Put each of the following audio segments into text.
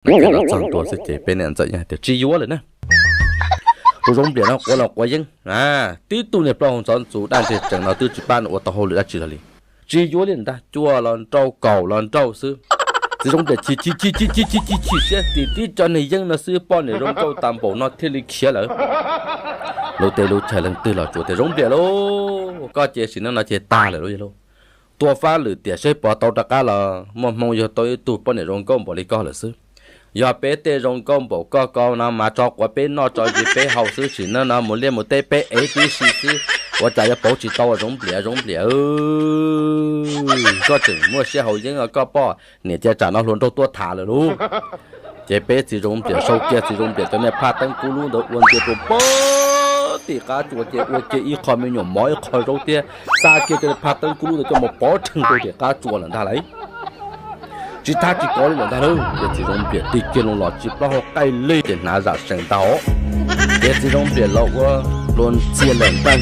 Nws los txog ntua xwb ces peb niam ntxawm yeej hais tias tsis yuav lawm na. Tus Zoov Npliam no quav los quav yeeb, tib tug niag plaub hau ntxhov ntxus daj ntseg tsees no twb tsis pab nws ua tau hauj lwm dab tsi los li. Tsis yuav li ntag, cua los nrauj kaus los nrauj xwb. Txiv Zoov Npliam chim chim chim chim chim chim chim chim siab, tim tib co niag yeeb no xwb poj niam zoo nkauj tas npaum no thiaj li khiav lawm. Lub teb lub chaw leej twg los tsuas tias Zoov Npliam lauj, koj ces sim neej no ces tag lawm lauj yog lauj. Tua fab lwm tiam seb puas tau rov qab los muaj hmoo yug tau ib tug poj niam zoo nkauj npaum li koj lawm xwb. Yog peb tej zoo nkauj npaum koj ko no mas tso quav peb noj tso ntsis peb haus xwb, sim neej no mus liaj mus teb peb ev tib si xwb, ua cas yuav pauv tsis tau Zoov Npliam, Zoov Npliam. Koj tseem muaj siab haus yeeb os koj poj niam, cia tsam no hluas nraug tuaj tham lawm lauj. Ces peb txiv Zoov Npliam sau kiag txiv Zoov Npliam cov niag phaj teeb kub lub ntawd ua ntia rau pag tim qab tsua ces ua kiag ib qho me nyuam mov ib qho zaub thiab xa kiag cov niag phaj teeb kub lub ntawd coj mus pov rhees rau tim qab tsua lawm ntag lauj. Tsis thab tsis kov li lawm ntag lauj. Ces txiv Zoov Npliam tig kiag loo los tsis plaub hau qaij li ces hnav zam sees ntag os. Ces txiv Zoov Npliam los ua hluas ntxhias lawm ntag.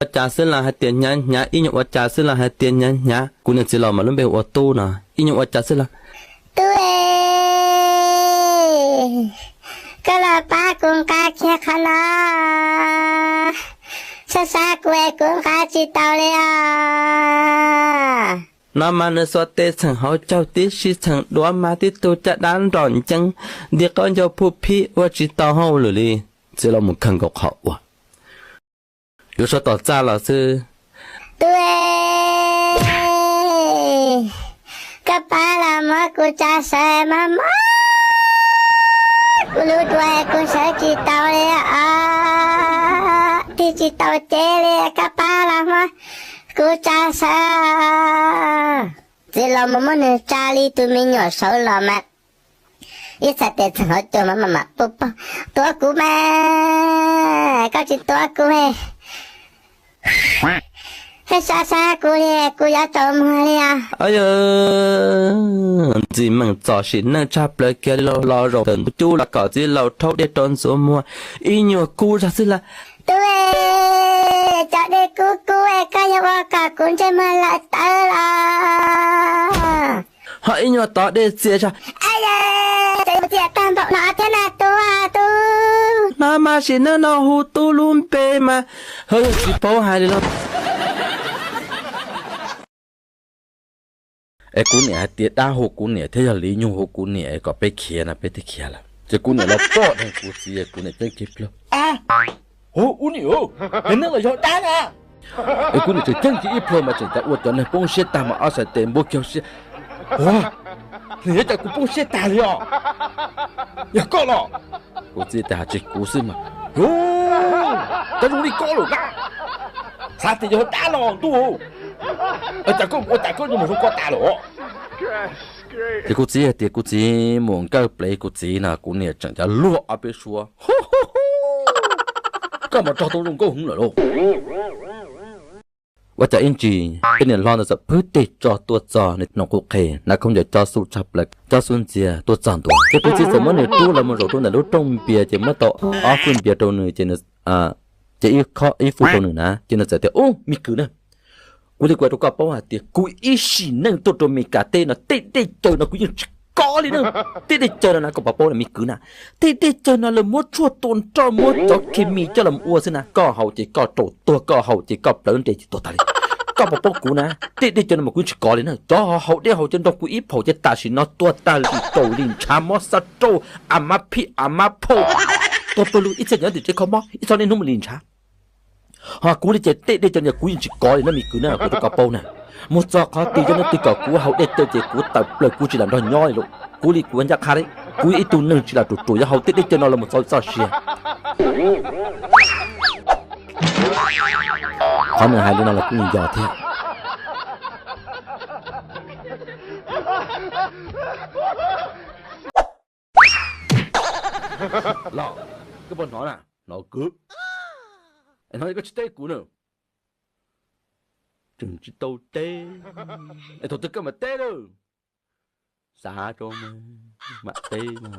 Ua cas xwb los hais tias hnyav hnyav, ib nyuag ua cas xwb los hais tias hnyav hnyav. Kuv niam txiv los mas lub npe ua Tub no, ib nyuag ua cas xwb los, Tub e, koj los pab kuv nqa kiag qhov no, sab sab kuv es kuv nqa tsis tau li os. No mas nws xuas tes txheem hauv caug tib si txheem duav mas tib tug caj dab nrom nceeb, nti qaub ncaug phuj phib ua tsis tau hauj lwm li. Txiv los mus kawg nkaus qhov uas yuav sab tom txaj los xwb. Tub e, koj pab los muab kuv tsa sawv mog mog, kuv lub duav kuv sawv tsis tau li os, tig tsis tau cev li, koj pab los muab kuv tsa sawv. Txiv los mus muab nws tsa li tus me nyuam sawv los mas ib txhais tes txheem hauv caug mas mam mam pub pog, tuav kuv mas, koj tsis tuav kuv he, sab sab kuv li, kuv yuav tsaus muag li os. Ntxim meem txom sim neej tshaj plaws kiag li, los zaum ntawm ntug cub los kom txiv laus rhaub dej rau ntxuav muag, ib nyuag kub zog xwb lawm. Tub e, cov dej kub kub es koj yuav ua kom kuv ntsej muag lawm tawv los. Ho ib nyuag tov dej txias zog, txias tag npaum no thiab na tub, tub. No mas sim neej no hu tub lub npe mas, ha, tsis paub hais li los. Es kuv niam hais tias dab hu kuv niam thiab yog li nyuag hu kuv niam kom peb khiav no peb thiaj khiav lawm. Ces kuv niam los pom dheev kuv txiv, kuv niam ceeb kiag ib pliag, a, hu ub niam, yog neeg los yog dab na. Es kuv niam tseem ceeb kiag ib pliag mas tseem cas ua cov neeg poob siab tag mas ob txhais tes npuab kiag siab, ua, nws yuav cas kuv poob siab tag li os. Yog koj los? Kuv txiv tias, tsis kuv xwb mas. Cov zoo li koj lawm na, xav tias yog dab los ntuj, cas koj ua cas koj yuav mus zoo koj tas lawm. Ces kuv txiv hais tias kuv txiv mus nkawj plev kuv txiv no kuv niam tseem cav luag ob peb suab, koj mas rog tau zoo nkauj hwv lawm lauj. Ua cas ib ntsis tej niam hlob ntawd txawm pwb tes tso tuaj txog nws, nws qhuv qhes hnav khaub ncaws cob xub tshaj plaws, cob xub ntxiag tuaj txog ntua. Ces kuv txiv txawm muab nws rub los mus zaum rau ntawm lub rooj npias ces muab tau ob fwj npias rau nws ces nws, ces ib fwj rau nws na ces nws txawm tias, ub, me kwv na, kuv li kuv hais rau koj paub hais tias kuv ib sim neej tuaj rau Meskas teb no tej dej cawv no kuv yeej tsis kov li na. Tej dej cawv no na koj puas paub na me kwv na, tej dej cawv no lawv muab tshuaj tua nroj muab cov khes mis coj los ua xwb na, koj haus ces koj raus tuag, koj haus ces koj plawv nres ces tuag tas li. Koj puas paub kuv na, tej dej cawv no mas kuv yeej tsis kov li na. Cov haus dej haus cawv nrog kuv ib phaum ces tam sim no tuag tag li, raus li ntshav mob xab rauj, a mab phij a mab phauj, tuag pawg lug, ib txhia nyob tim tsev kho mob, ib txhia niaj hnub mus li ntshav. Ho kuv li ces tej dej cawv no kuv yeej tsis kov li na me kwv na, kuv rau koj paub na. Mus txog qhov twg yog leej twg kom kuv haus dej cawv ces kuv tawm plaws kuv tsis lam nrog nyob li lauj. Kuv li kuv ncaj qha li, kuv ib tug neeg tsis lam ruam ruam yuav haus tej dej cawv no los mus txog txoj sia. Qhov nws hais li no los kuv yeej yog thiab. Los, koj puas hnov na? Hnov kwv. Es hnov koj tsis teb kuv na. Tseem tsis tau teb. Es thaum twg koj mam teb lawm? Xav rau mam teb no.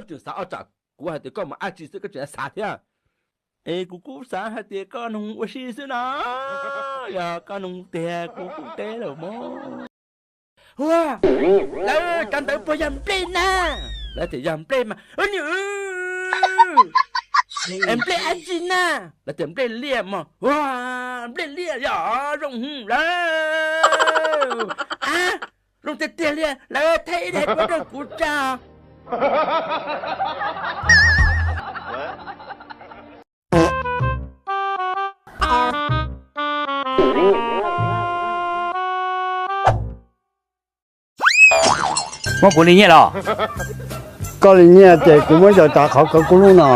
Tseem xav ob tsam kuv hais tias koj mus ab tsi xwb koj tseem xav thiab. Es kuv kuj xav hais tias koj nug ua si xwb na. Yog koj nug tiag kuv kuj teb lawm mog. Ua, lawv cov ntawd puas yog nplej na? Lawv tias yog nplej mas. Ua ni, es nplej dab tsi na? Lawv tias nplej liaj mog. Ua, nplej liaj yog zoo lawm. A, zoo tiag tiag li, lawv thaij ib daim duab rau kuv tso. Muab kuv li nyiaj los? Koj li nyiaj ces kuv muab ncaws tas qhov kawg kub lub no.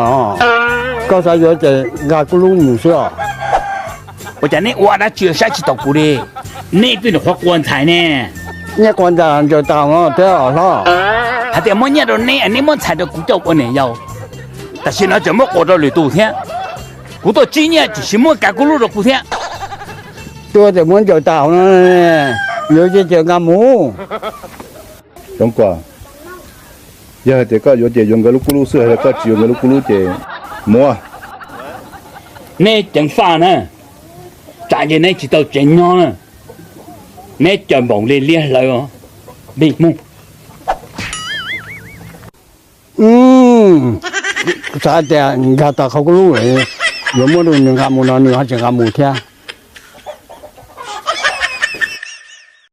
Koj xav yuav ces nqa kub lub mus xwb os. Ua cas neb ua dab tsi saib tsis taus kuv li? Neb twb nyuam qhuav qua ntxhais ne. Neb qua ntxhais ncaws tas no thiab hlob. Hais tias muab nyiaj rau neb, neb muab ntxhais rau kuv coj ua niam yau. Tam sim no tseem muab qua rau lwm tus thiab. Kuv tuaj tsib nyiaj tiam sis muab kav kub lub rau kuv thiab. Twb tias muab ncaws tas no, yuav ces nqa mus. Xyoob Kuam, yog hais tias koj yuav ces yuav nkawd lub kub lub xwb, yog koj tsis yuav nkawd lub kub lub ces mus. Neb ceev faj na, tsam ces neb tsis tau tsev nyob na. Neb cawm npaum li liab hlawv os, Vij Hmoob. Xav tias nkag tau qhov kub lub, yuav muab rau nws nqa mus no nws ho tsis nqa mus thiab.